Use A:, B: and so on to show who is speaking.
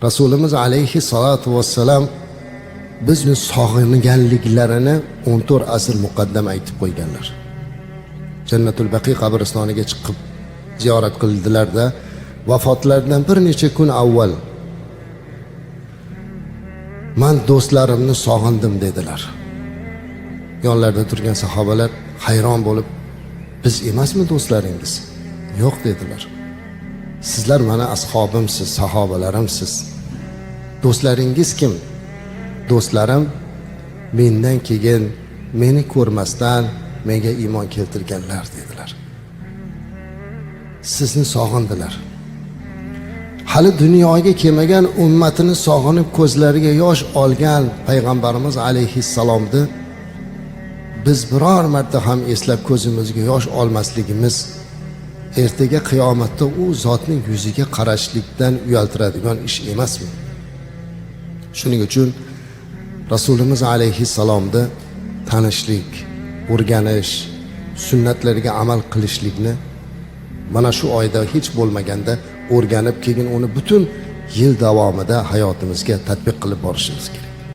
A: Rasulimiz alayhissalotu vassalam bizni sog'inganliklarini 14 asr muqaddam aytib qo'yganlar. Jannatul Baqiy qabristoniga chiqib ziyorat qildilarda, vafotlaridan bir necha kun avval "Man do'stlarimni sog'indim", dedilar. Yonlarida turgan sahobalar hayron bo'lib, "Biz emasmi do'stlaringiz?" "Yo'q", dedilar. "Sizlar mana ashobimsiz, sahobalarimsiz. Do'stlaringiz kim?" "Do'stlarim mendan keyin meni ko'rmasdan menga iymon keltirganlar", dedilar. Sizni sog'indilar. Hali dunyoga kelmagan ummatini sog'inib ko'zlariga yosh olgan payg'ambarimiz alayhissalomni biz biror marta ham eslab ko'zimizga yosh olmasligimiz ertaga qiyomatda u zotning yuziga qarashlikdan uyaltiradigan ish emasmi? Shuning uchun Rasulimiz alayhissalomni tanishlik, o'rganish, sunnatlariga amal qilishlikni mana shu oyda hech bo'lmaganda o'rganib, keyin uni butun yil davomida hayotimizga tatbiq qilib borishimiz kerak.